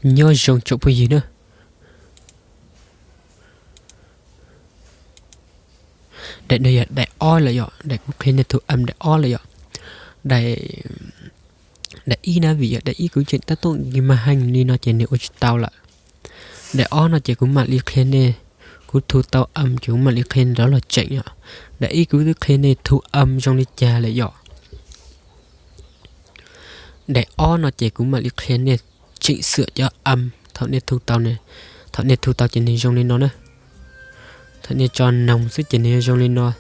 Nyob zoo tsoom phooj ywg na. Daim no yog daim ob lawm yom, daim kuv qhia nej thu âm daim ob lawm yom. Daim, daim ib na, vim yog daim ib kuv tseem tab tom mag heej li no ces nws ua tsis tau lawm. Daim ob no ces kuv mam li qhia nej, kuv thu tau âm ces kuv mam li qhia nej rov los tseem yom. Daim ib kuv twb qhia nej thu âm zoo li cas lawm yom. Daim ob no ces kuv mam li qhia nej chỉnh sửa cov âm thaum nej thu tau, thaum nej thu tau ces nws zoo li no na. Thaum nej tso noog xwb ces nws yuav zoo li no.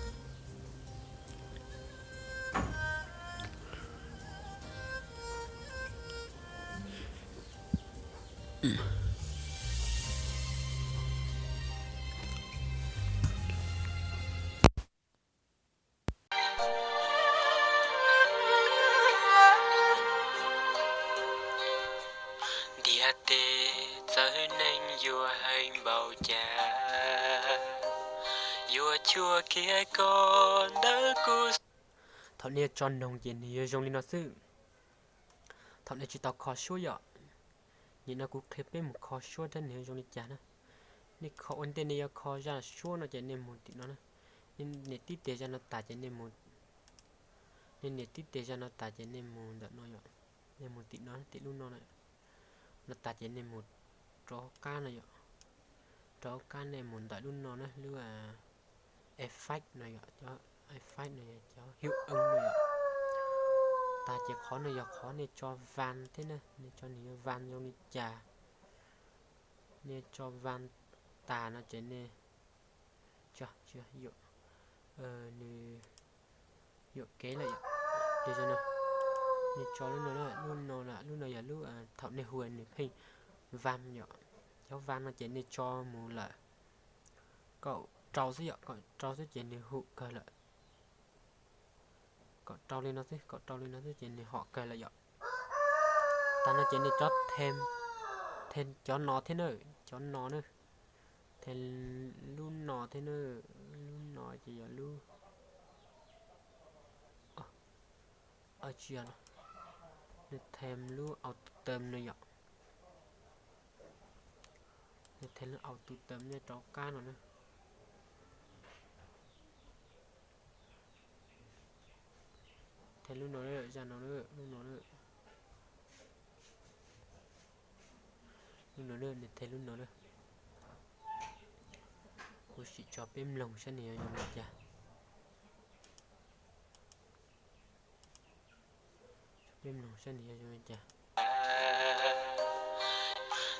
Ntiaj teb txawv neeg yuav heev npaum cas, yuav cuag kiag koj ntawm kuv. Thaum nej tso noog ces nws yuav zoo li no xwb. Thaum nej tsis tau kho suab yom, nim no kuv qhia peb mus kho suab thiab nws yuav zoo li cas na. Nej kho ua ntej nej yuav kho zaj suab no ces nej mus tim no na. Nej nias tib teg zaj no tas ces nej mus, nej nias tib teg zaj no tas ces nej mus ntawm no yom. Nej mus tim no, tim lub no na. No tas ces nej mus rov qab no yom. Rov qab nej mus ntawm lub no na, lub effect no yom, cov effect no yog cov hiệu ứng no yom. Tas ces qhov no yog qhov nej tso van thiab na, nej tso nws yuav van zoo li cas. Nej tso van tas no ces nej, nws yuam kev lawm yom. Ces no, nej tso lub no, lub no, lub no yog lub thaum nej hu nws pheej van yom. Cov van no ces nej tso mus lawm kaum rau xwb yom, kaum rau xwb ces nws hum kawg lawm. Kaum rau li no xwb, kaum rau li no xwb ces nws hom kawg lawm yom. Tas no ces nej tso them, them cov no thiab na, cov no na, them lub no thiab na. Lub no ces yog lub, tsis yog, nej them lub auto tune no yom. Nej them lub auto tune nej rov qab no na. Them lub no, zaj no, lub no, lub no, nej them lub no na. Kuv sim tso peb mloog saib nws yuav zoo li cas. Peb mloog saib nws yuav zoo li cas.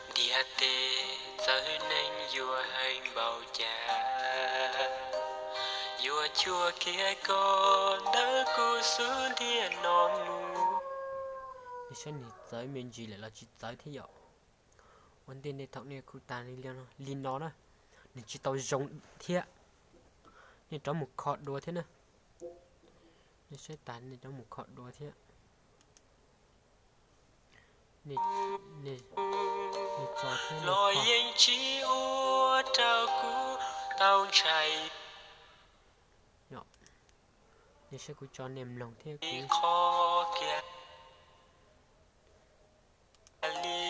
Ntiaj teb txawv neeg yuav heev npaum cas, yuav cuag kiag koj ntawm kuv xub ntiag no mus. Nej saib nws txawv me ntsis lawm los tsis txawv thiab yom. Ua ntej nej thaum nej khu tas li no na, nws tsis tau zoo thiab. Nej rov mus kho dua thiab na. Nej saib tas nej rov mus kho dua thiab. Los yeej tsis ua rau kuv tau ntshai. Nej saib kuv tso nej mloog thiab kuv qhov kiag li,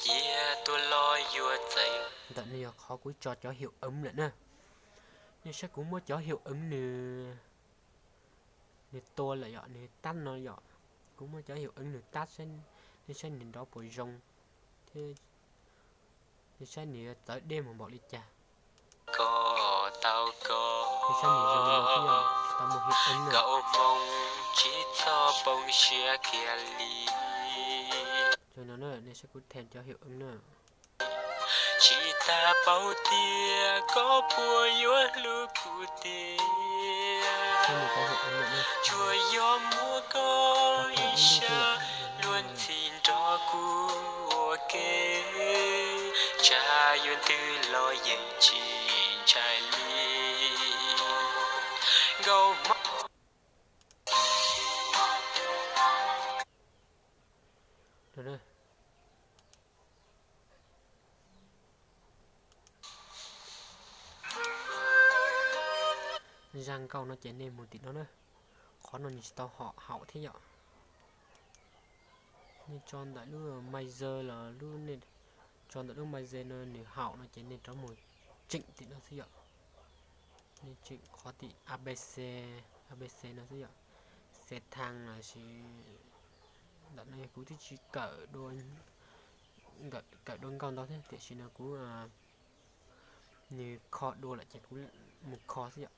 cia tuaj los yuav txeeb. Ntawm no yog qhov kuv tso cov hiệu ứng lawm na. Nej saib kuv muab cov hiệu ứng nws, nws tua lawm yom, nws tắt no yom. Kuv muab cov hiệu ứng nws tắt, nej saib nws nrov puas zoo thiab. Nej saib nws yuav txawv deb mus npaum li cas. Koj tau koj, nej saib nws zoo li no xwb yom, tsis tau muaj hiệu ứng na. Nkauj Hmoob tsis txhob poob siab kiag li. Zoo no na, nej saib kuv them cov hiệu ứng na. Tsis tas paub tias koj puas yuav hlub kuv tiag, tsuas yog muab koj ib sab luag ntxhi nrog kuv ua ke, tsam yuav ntws los yeej tsis ntshai li. Nkauj Hmoob. Zaj nkauj no ces nej mus tim no na. Qhov no nws tsis tau hom haum thiab yom. Nej tso ntawm lub major los lub, nej tso ntawm lub major no nws haum no ces nej rov mus tseem tim no xwb yom. Nej tseem qhov tim A B C, A B C no xwb yom. Xe thang los sis ntawm no kuv twb tsis kawm dua, kawm dua nkauj ntau thiab tiam sis no kuv nws kho dua lawm ces kuv mus kho xwb yom.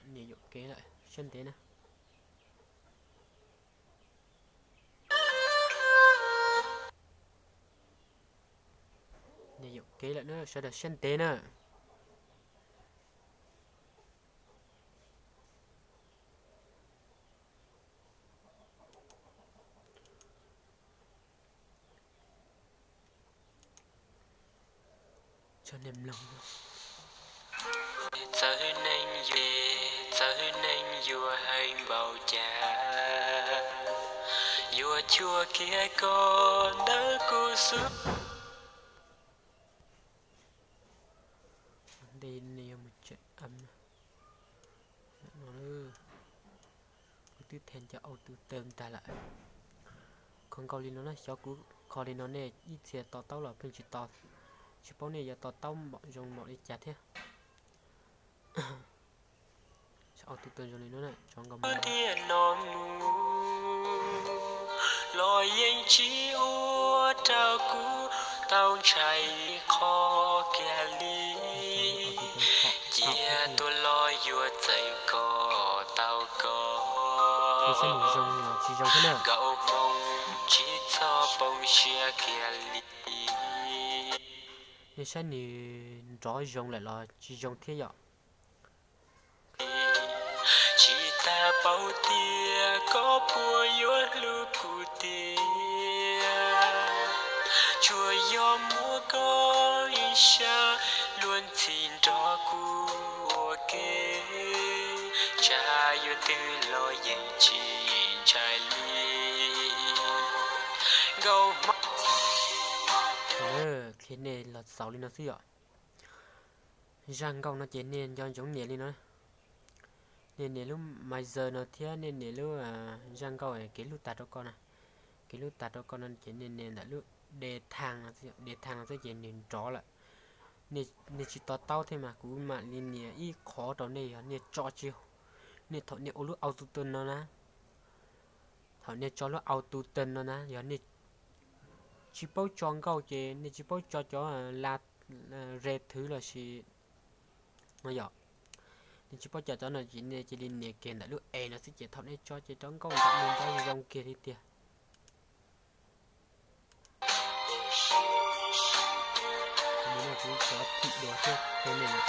Niam yuam kev lawm, sab ntev na. Niam yuam kev lawm na, sawv daws sab ntev na. Txawv neeg, txawv neeg yuav heev npaum cas, yuav cuag kiag koj ntawm kuv xub. Kuv twb them cov auto tune tag lawm. Kho nkauj li no na, xyov kuv kho li no nej ib txhia to taub los pheej tsis to, tsis paub nej yuav to taub npaum zoo npaum li cas thiab. Auto tune zoo li no na, tso nkauj mus. Tiam no mus los yeej tsis ua rau kuv tau ntshai qhov kiag li. Cia tuaj los yuav txeeb koj tau koj, nkauj hmoob tsis txhob poob siab kiag li. Nej saib nws nrov zoo lawm los tsis zoo thiab yom. Tsis tas paub tias koj puas yuav hlub kuv tiag, tsuas yog muab koj ib sab luag ntxhi nrog kuv ua ke, tsam yuav twg los yeej tsis ntshai li. Nkauj hmoob, qhia nej los xaus li no xwb yom. Zaj nkauj no ces nej nco ntsoov nias li no. Nej nias lub major no thiab nej nias lub zaj nkauj kev hlub tag rau koj na. Kev hlub tag rau koj no ces nej nias ntawm lub de thang no xwb, de thang no xwb ces nws nrov lawm. Nej tsis to taub thiab mas kuv mam li nias ib qhov rau nej, yog nej tso tsis, nej thaum nej ua lub auto tune no na, thaum nej tso lub auto tune no na, yog nej tsis paub tso nkauj ces nej tsis paub tso cov la, re thwv los sis no yom. Nej tsis paub tso cov no ces nej cia li nias kiag ntawm lub e no xwb ces thaum nej tso ces rov nkauj ntawm nej nrov zoo kiag li tiag. Kuv cov thim dua thiab qhia nej lawm.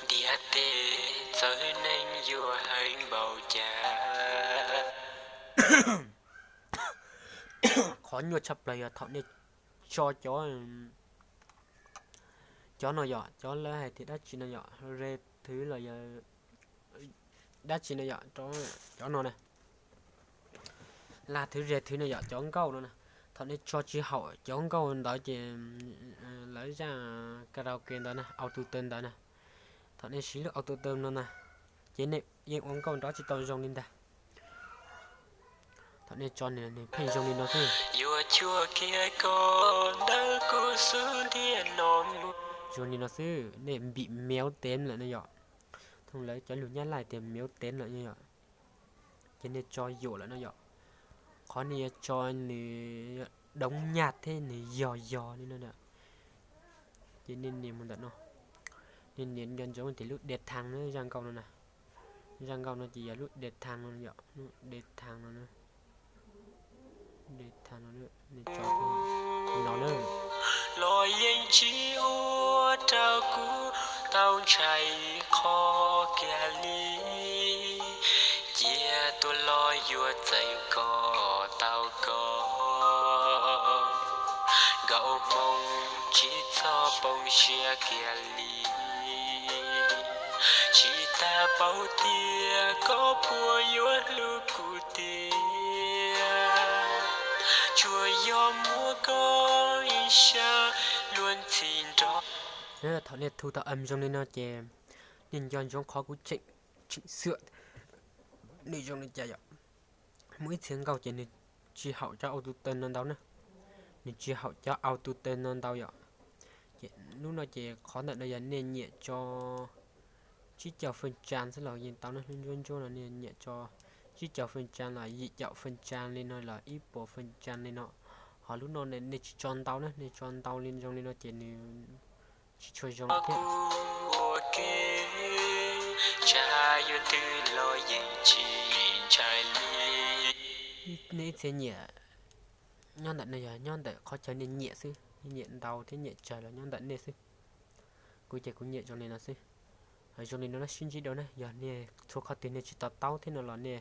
Ntiav teb txawv neeg yuav heev npaum cas. Qhov nyuaj tshaj plaws yog thaum nej tso cov, cov no yom, cov lawv hais tias dab tsi no yom, re thwv los yog dab tsi no yom, cov no na, la thwv re thwv no yom, cov nkauj no na. Thaum nej tso tsis haum cov nkauj ntawd ces lawv zaj karaoke ntawd na, auto tune ntawd na, thaum nej siv lub auto tune no na, ces nej yeej ua nkauj nrov tsis tau zoo li ntag. Thaum nej tso nws pheej zoo li no xwb. Yuav cuag kiag koj ntawm kuv xub ntiag no mus. Zoo li no xwb, nej bị méo tiếng lawm no yom. Thooj lawv cov lus Nyab Laj tias méo tiếng lawm no yom. Ces nej tso yuam lawm no yom. Qhov nej yuav tso nws đống nhạc thiab nws yog yog li no na. Ces nej nias mus ntawm no, nej nias nco ntsoov tias lub de thang na, zaj nkauj no na. Zaj nkauj no ces yog lub de thang no yom, lub de thang no na. De thang no, nej tso no na. Los yeej tsis ua rau kuv tau ntshai qhov kiag li. Tuaj los yuav txais koj tau koj, nkauj hmoob tsis txhob poob siab kiag li. Tsis tas paub tias koj puas yuav hlub kuv tiag, tsuas yog muab koj ib sab luag ntxhi nrog. Thaum nej thu tau zoo li no ces nej nco ntsoov qhov kuv tseem tseem xwm, nws zoo li cas yom. Muaj ib txhia nkauj ces nws tsis haum cov autotune no ntau na, nws tsis haum cov autotune no ntau yom. Ces lub no ces qhov ntawm no yog nej nyiam tso tsib caug feem tsas xwb los yeej tau na, lub ntsuab ntsuab no nej nyiam tso tsib caug feem tsas los yim caum feem tsas li no los ib puas feem tsas li no. Ho lub no nej tsis tso ntau na, nej tso ntau li zoo li no ces nws tsis tshua zoo thiab. Nej ib txhia nyiam nyob ntawm no yog nyob ntawm qhov chaw nej nyiam xwb, nej nyiam ntau thiab nyiam tsawg los nyob ntawm nej xwb. Kuv ces kuv nyiam zoo li no xwb. Zoo li no sib ntsib dua na, yog nej txhua qhov twg nej tsis to taub thiab no los nej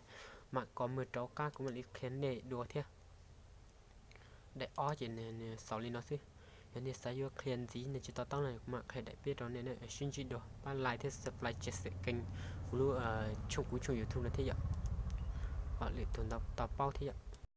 mam comment rau qab kuv mam li qhia nej dua thiab. Daim ob ces nws xaus li no xwb. Yog nej xav yuav qhia ntxiv nej tsis to taub no kuv mam qhia daim peb rau nej na. Sib ntsib dua, pab like thiab subscribe tsa xem kênh kuv lub tshooj kuv tshooj YouTube no thiab yom. Kom lwm tus tau paub thiab yom.